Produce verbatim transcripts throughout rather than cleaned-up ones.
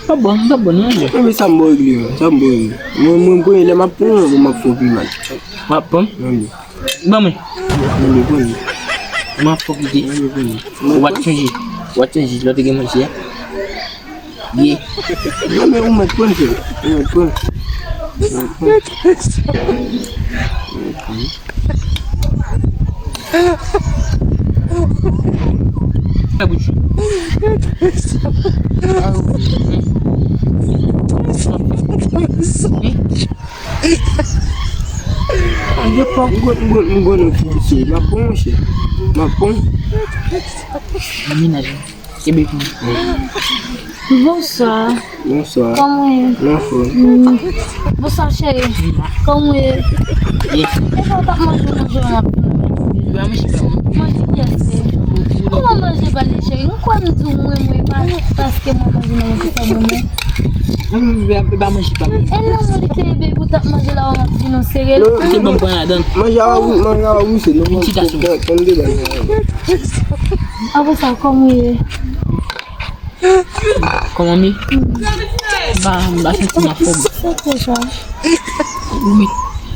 Pa bon, pa bon, non, je. Mwen, sa m ba w regle, sa m ba w regle. Mwen, mwen, premye lè m ap pran, mwen, m ap fè w pi mal. W ap pran? Mwen, Ban mwen. Mwen, mwen, mwen. Mwen ap pwofite. Mwen, mwen, mwen. Ou pa t chanje. Ou pa t chanje lè w te gen manje a. Ye. Non, men ou mèt pran, frè. Ou mèt pran. Ou mèt pran. Fè bouch. Manje pa m gon, m gon, m gon nan figi sou li. M ap pran, monchè. M ap pran. Menaj mwen. Kenbe pou mwen. Bonswa. Bonswa. Kòman w ye? M anfòm. Mm. Bonswa, cheri. Kòman w ye? Byen. E sa w t ap manje, manje w ap fè? Manje pa m. Manje kiyès se? Kòman manje pa li, cheri? M kwè m di w mwen, mwen pa, paske mwen manje manje ki fè mwen mwen. Mwen menm, e pa manje pa m. E nan mwen li te ye, baby, ou t ap manje la, w ap di nou sere l. Non, se bon, pran ladan. Manje a ou, manje a ou, se nou. Ti gason. Tande ba. Apre sa, kòman w ye? Kòman mi? Ba, ba, santi m anfòm. Sa fè sa. Wi.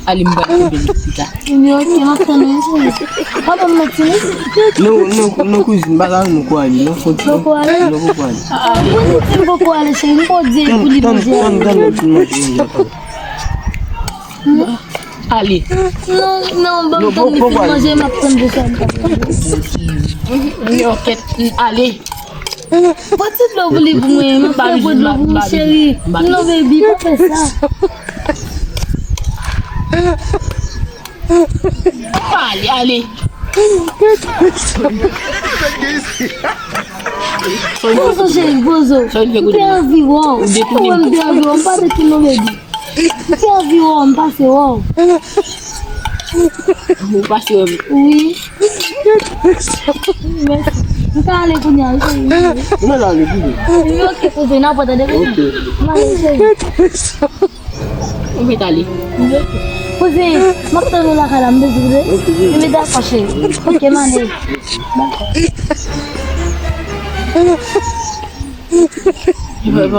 Ale, m pral kenbe li pita. Ebyen, oke, m ap tann ou, cheri. Pa ban m manti, non. Non, non, non, kouzin, m pa ka renmen kou ale, non, fò ti. Poko ale? Non, poko ale. Ah, ou di m poko ale, cheri, m poko di pou li manje. Tann, tann, tann, tann, tann, manje, manje, tann. Ale. Non, non, ban m tann li fin manje, m ap tann pou sa m ka fè. Yo, kèt, ale. Pran ti dlo pou li pou mwen, m ap fè bwè dlo pou ou, cheri. Non, baby, pa fè sa. Ale, ale. Pozo, cheri, pozo. M te anvi wè w. Ou wè m te anvi wè w, m pa te tou non, baby. M te anvi wè w, m pase wè w. Ou pase wè m? Wi. Mèsi. M ka ale kounye a, wi, cheri. Mwen ale kounye a. Wi, oke, poze, n a pòt, tande, baby. Oke. M ale, cheri. Ou mèt ale. Wi, oke. Poze, m ap tann ou lakay la, m bezwen, poze. Oke, wi. M mete afè, cheri. Oke, m ale. Dakò. Ebyen, mwen,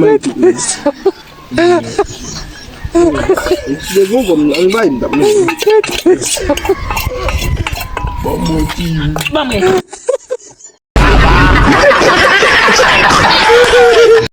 mwen. Si te gon kòb, ann bay m t ap manje. Ban mwen ti. Ban mwen.